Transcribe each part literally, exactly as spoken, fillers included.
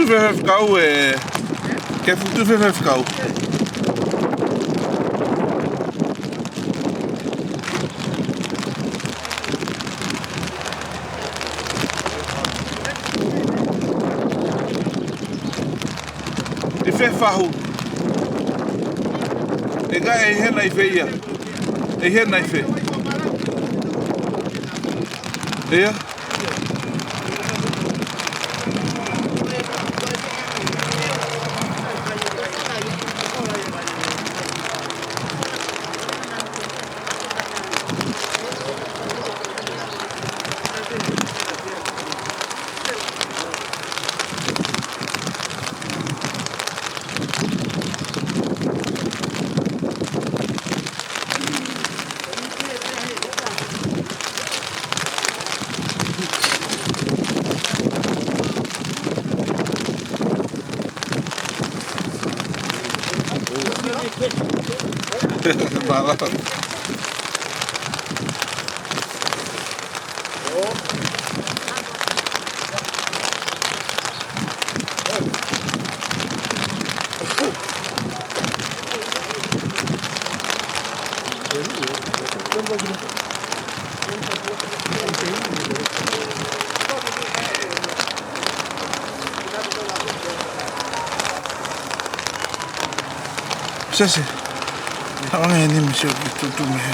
Faifekau ē, ke futu faifekau. ʻI fē fahu? ʻIkai, ʻe hena ʻi fē ia? ʻE hena ʻi fē? ʻIa? Mālō. Sese. Haʻu ange ni misi o ki tutu mehe.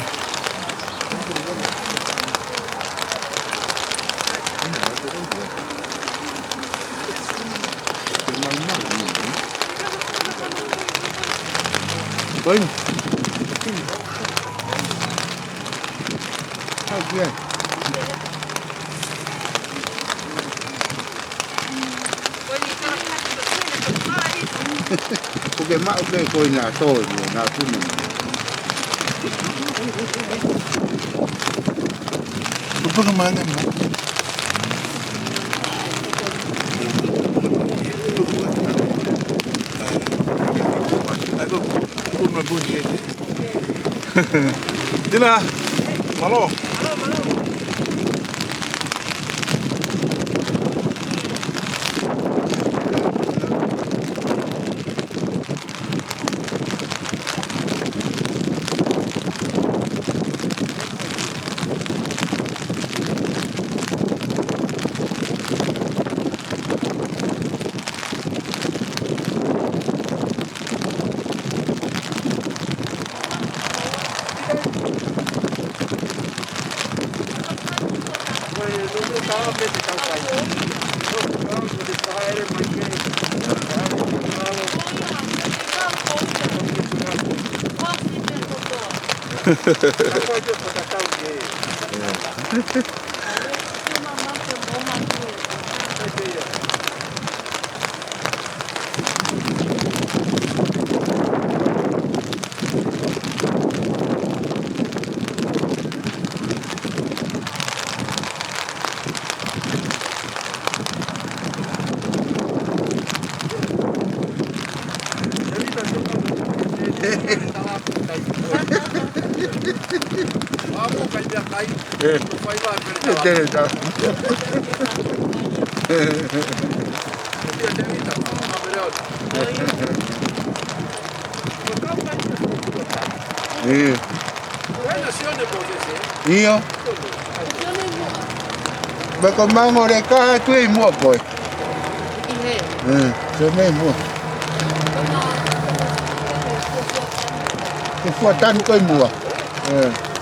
Oi. Ai, ai. Ko ke maʻu ke ko ina toi, na tunu. Ko paka mana mo. Ai, ko, ko na busi. Tina, mālō. ʻIo. Pea ko Mango le ka tu i mua koe. ʻE, tu i mua. Ke fua tanu koe i mua. ʻE.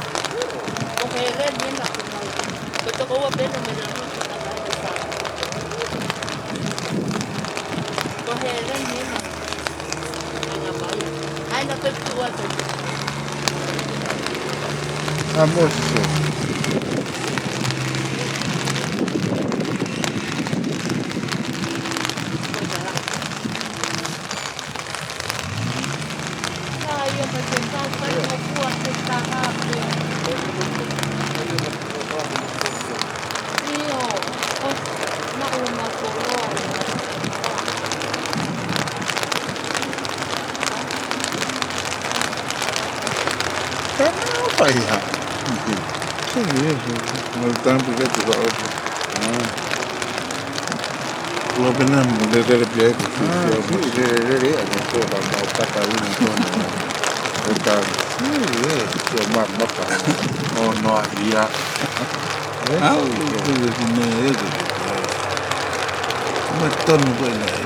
ʻA Mōsese. Tana o fai ha. Sio, sio, sio. Mau tampu ke tu ka otu. Ah. Lo pena mo lelele pia e ko. Ah, sio, sio, lelele, lelele, ʻa e sio, ka mau kata ui ni tonu. E ka, ui, e, sio, ma, ma ka. ʻO noa ia. E, au, sio, ko e sio, ne, e, ko e sio. Ma tonu ko e na, e.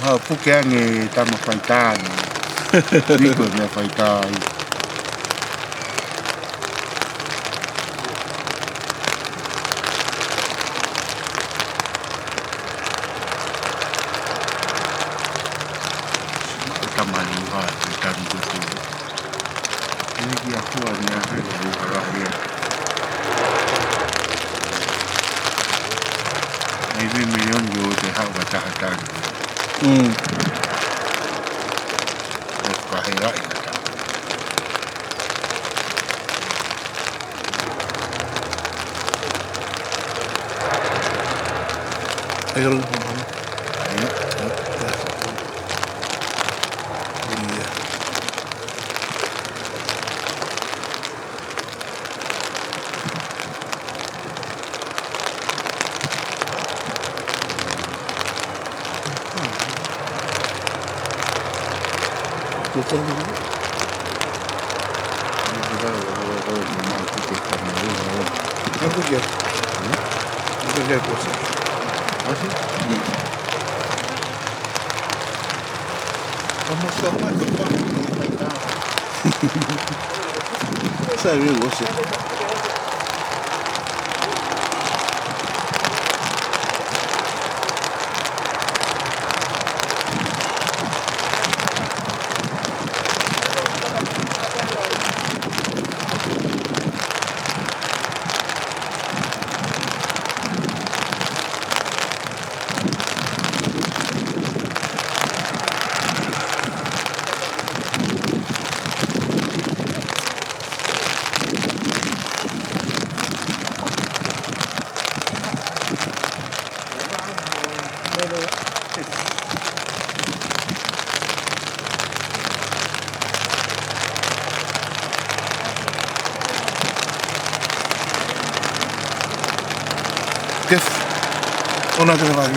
Ha, puke ange tama faitā ni. Niko mea faitā. Tama ni ha, tanu kutu. Eni ki a hua ni a hua ni a hua ni. Ai vi milioni ʻo te hau ka taha tanu. Mm. E ka he ai ka taha. Ai ka lo. Ia. Ia. Sabe, você. Kef. ʻOna te vai.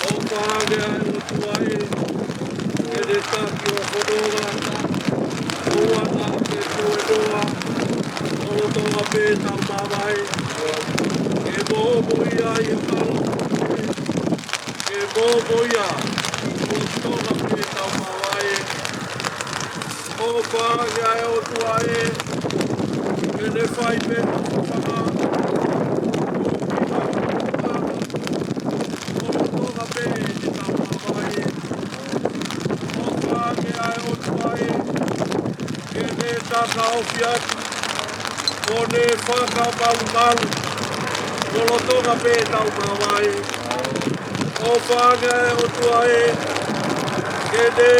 ʻOfa ange ʻa e ʻOtua ē, ke ne taki ʻo fononga, ʻoua naʻa ke tuēnoa, lolotonga pē ʻetau māvae. Ke moʻui ai e kalo, ke moʻui ai, lolotonga pē ʻetau māvae. ʻOfa ange ʻa e ʻOtua ē, ke ne fai pē ha fanga, lolotonga pē ʻetau māvae. ʻOfa ange ʻa e ʻOtua ē, ke ne takaofi atu, mo ne fakamalumalu, lolotonga pē ʻetau māvae. ʻOfa ange ʻa e ʻOtua ē, ke ne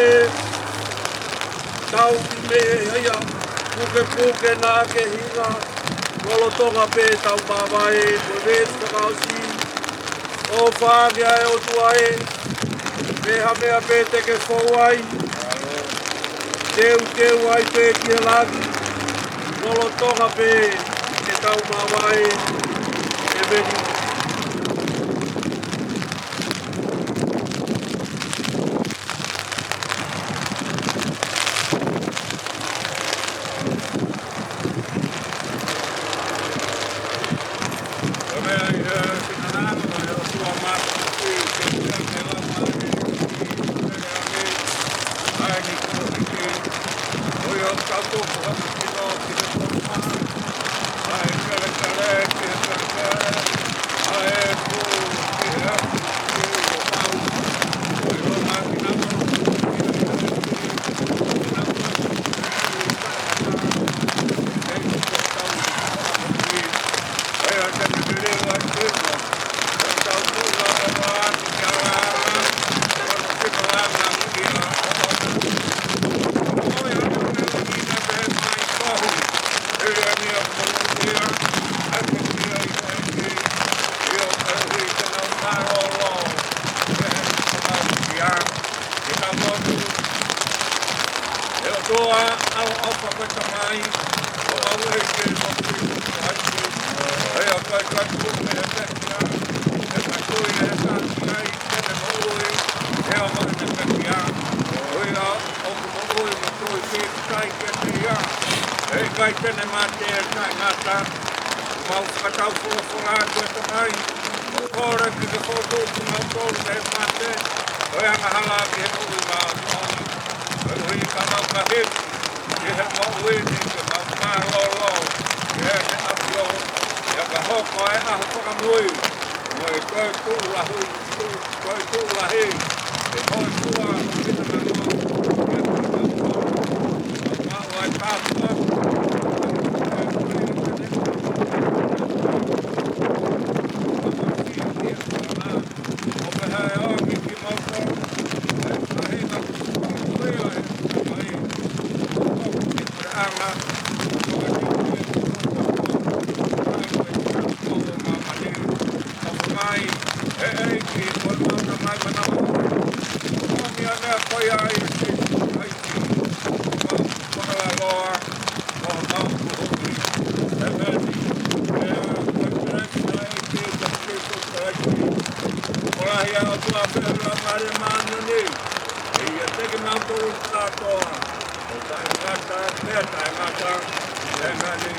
tau ki mei he ʻahiʻahi pukepuke naʻa ke hinga, lolotonga pē ʻetau māvae, ko e veesi fakaʻosi. ʻOfa ange ʻa e ʻOtua ē, pe ko e hā e meʻa pē te ke fou ai, teuteu ai pē ki he langi, lolotonga pē ʻetau māvae. ʻEmeni. ʻE ʻOtua, ʻaloʻofa ko e Tamai, ʻoku mau ʻeke mo tui mo tuʻu ai. ʻE ʻOtua, ʻoku ʻikai ke u pehē pē kia, ʻe ʻikai tui ʻe taki ai, te ne moʻui, ʻe ʻoua ʻe ne pekia. ʻOku moʻui mo tui pē ki ai kiate ia. ʻE ʻikai te ne mate ʻe taʻengata. Mau fakatau folofola atu ʻe Tamai, ʻo kole ke ke fokotuʻu kimautolu mei he mate, ʻo e angahala ki he moʻui maʻongoʻonga. Lahi, ki he moʻui ni ke mau mālōlō, ki he ʻAfio, ʻe ka hoko e ʻaho fakamui, mo e toetuʻu lahi, toetuʻu lahi, ʻe hōifua, ki he ngāue, ki he ngāue, mau ai pāpua, ʻo pehē ʻo ki kimoutolu, ʻe faʻahinga, ʻo ia ʻe mai, ʻo ki te anga, ʻo ki te anga, ʻo mai, ʻe ʻEiki, ko e mau tamai manako, ʻo mi anea ko ia ʻa Sīsū Kalaisi, ko e mau fakalaloa, ko e mau moʻui, ʻēmeni. Pea ko e kelesi ʻa e ʻEiki ko Sīsū Kalaisi, ko e ʻofa ʻa e ʻOtua pea mo e Laumālie Māʻoniʻoni, ke ʻiate kimoutolu kātoa, ʻo taʻengata pea taʻengata. ʻĒmeni.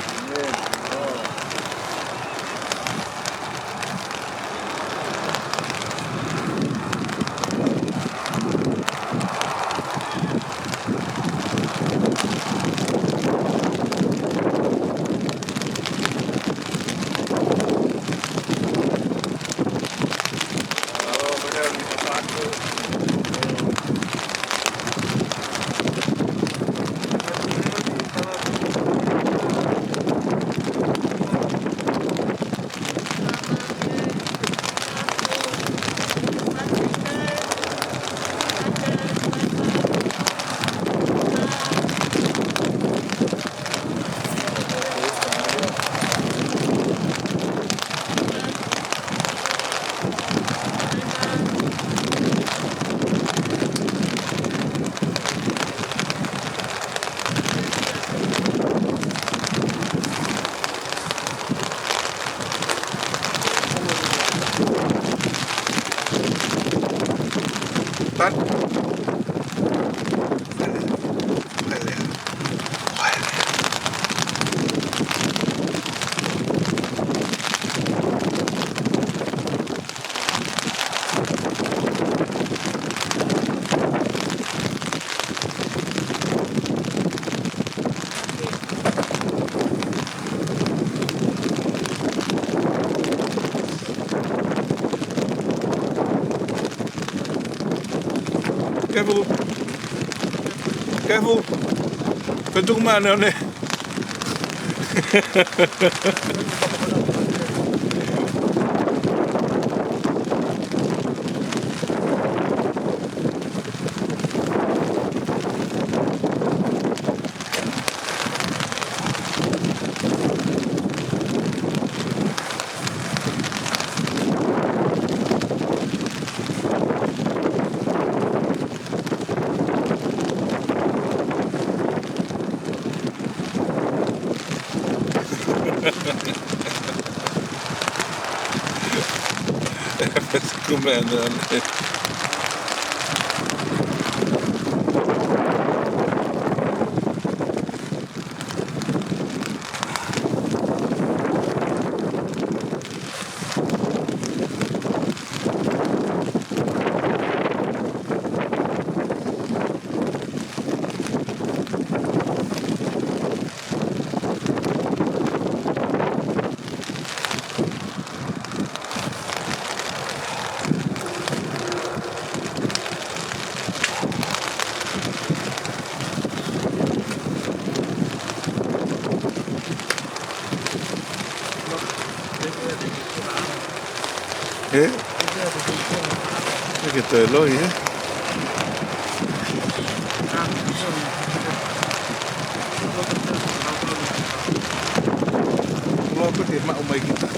Careful. Careful. Ko e tuku mai ʻaneafi. Ko e meʻa ʻaneafi. Ē? ʻIkai ke toe loi, ē? Loa pē ke maʻu mai kita.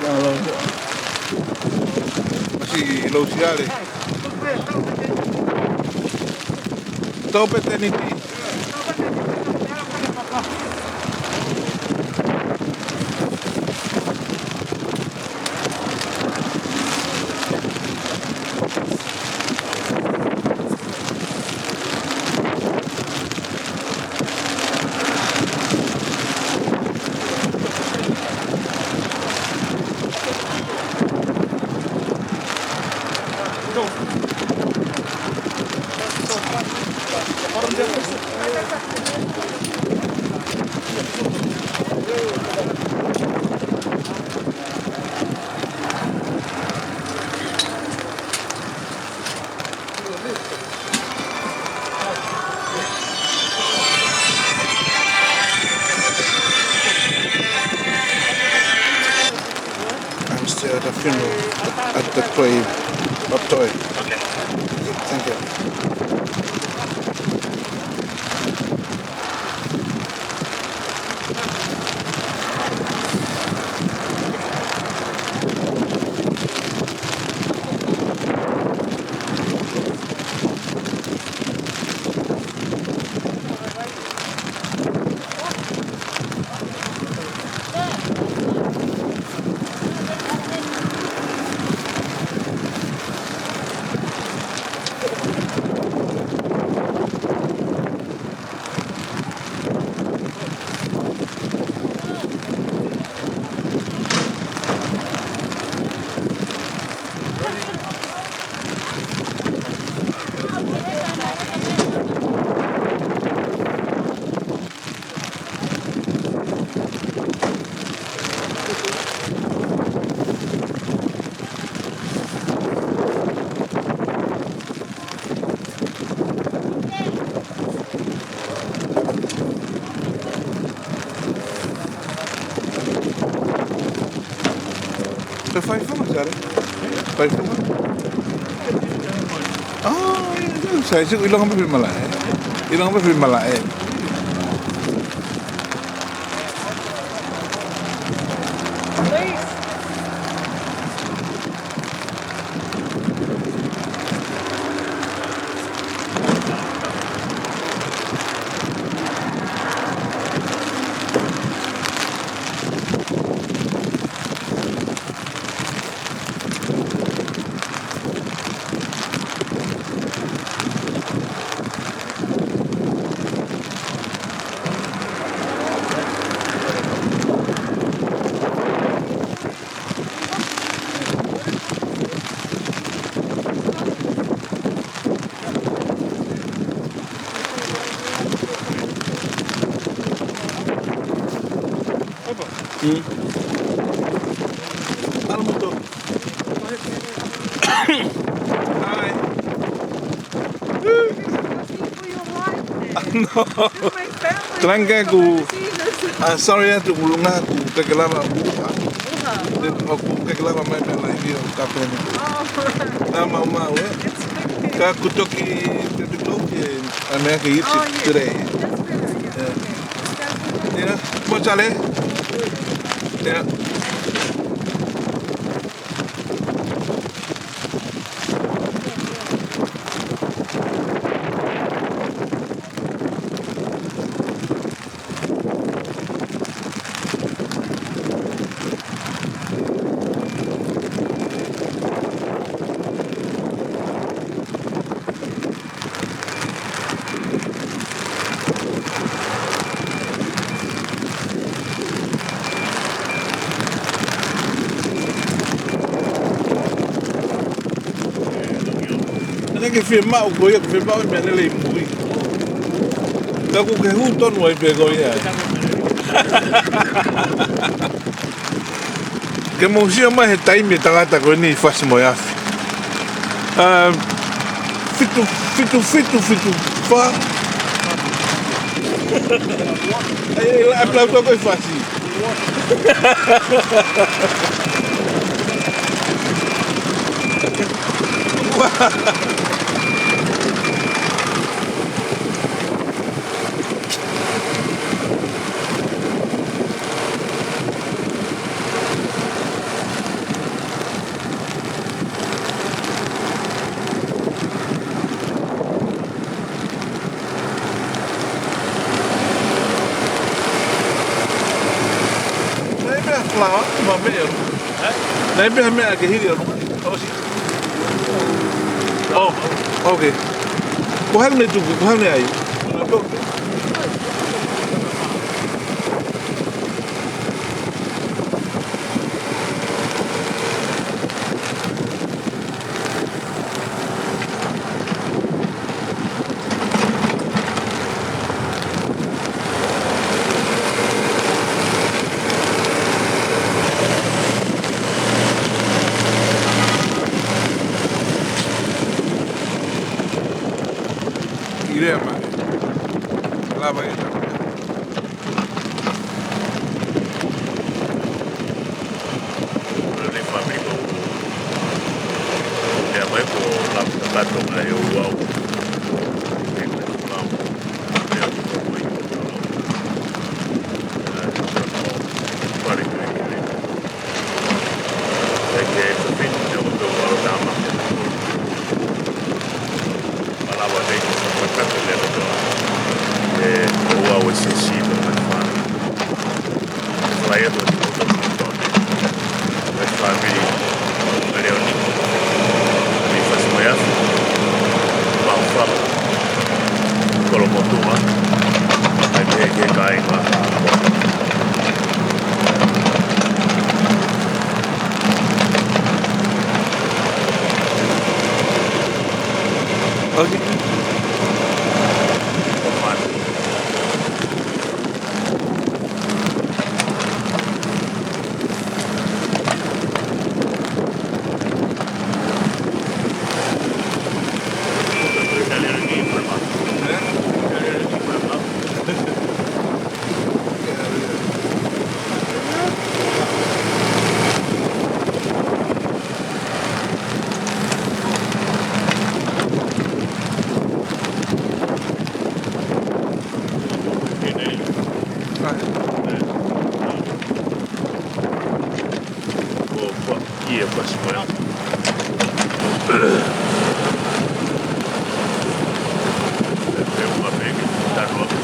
Mālō. Masi Lousiale. Tau pē teniti. I'm still at the funeral at the grave of Toi. Thank you. Ko e faifunga, Sale? Faifunga? Oh, ʻio, ʻio, sai, sai, ʻilonga pē malaʻe. ʻIlonga pē malaʻe. Mm. Hi. No. Trange ku, ah, sorry, atu ʻulungaanga, ʻoku ʻikai ke lava ʻuha. ʻOku ʻikai ke lava mai mei he laivi ʻo kapeni. Nā maumau, ē? Ka ʻoku toki, toki toki, ē, ʻa e meʻa ke ʻi ai today. Yeah. Mo Sale. Yeah. Naʻe ʻikai ke fiemaʻu ko ia, ke fiemaʻu e meʻa lele ʻi mui. Ka ʻoku ke hū tonu ai pē ko ia. Ke mou sio mai he taimi e tangata ko eni ʻi Fasi mo e Afi. Ah, fitu, fitu, fitu, fitu, fā. Ai, ai, ai, plau toko ʻi Fasi. Naʻe meʻa fala, ma meʻa. Naʻe meʻa meʻa ke hili ʻo. Oh, okay. Ko hai ne tuku, ko hai ne ai? ʻIlea mai. Lava e. Ko e fāmili ko ē. Pea mai ko e lava kakato mai ʻo au. Pea ko e fāmili ko ē. Pea ko e fāmili ko ē. E ke fefine te o tō ʻalu tama. Malava nei ko e fakato le loto. E, e ua o se si mo e fā. Fai e ko e fāmili. Leoni. Ni Fasi mo e Afi. Mau fama. Kolomotuʻa. Ai ke, ke kāinga. Okay. Ia pasi ko ia. Pe uma peke, tanu aku.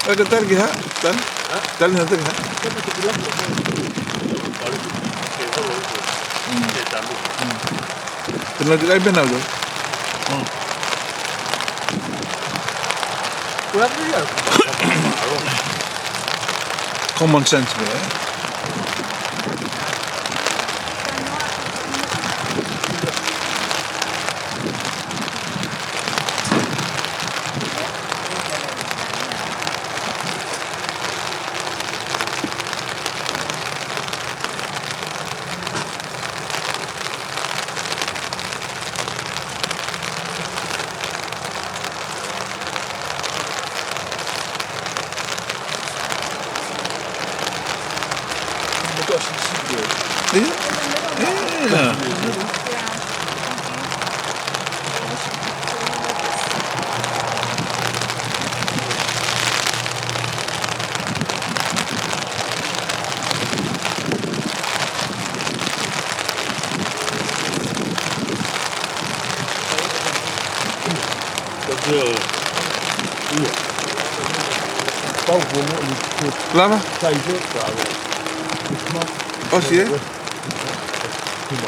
Aka tali ki hā? Tali? Hā? Tali hā, tali hā? Pena te kai pena uto. Common sense, man. Lava? ʻOsi, ē?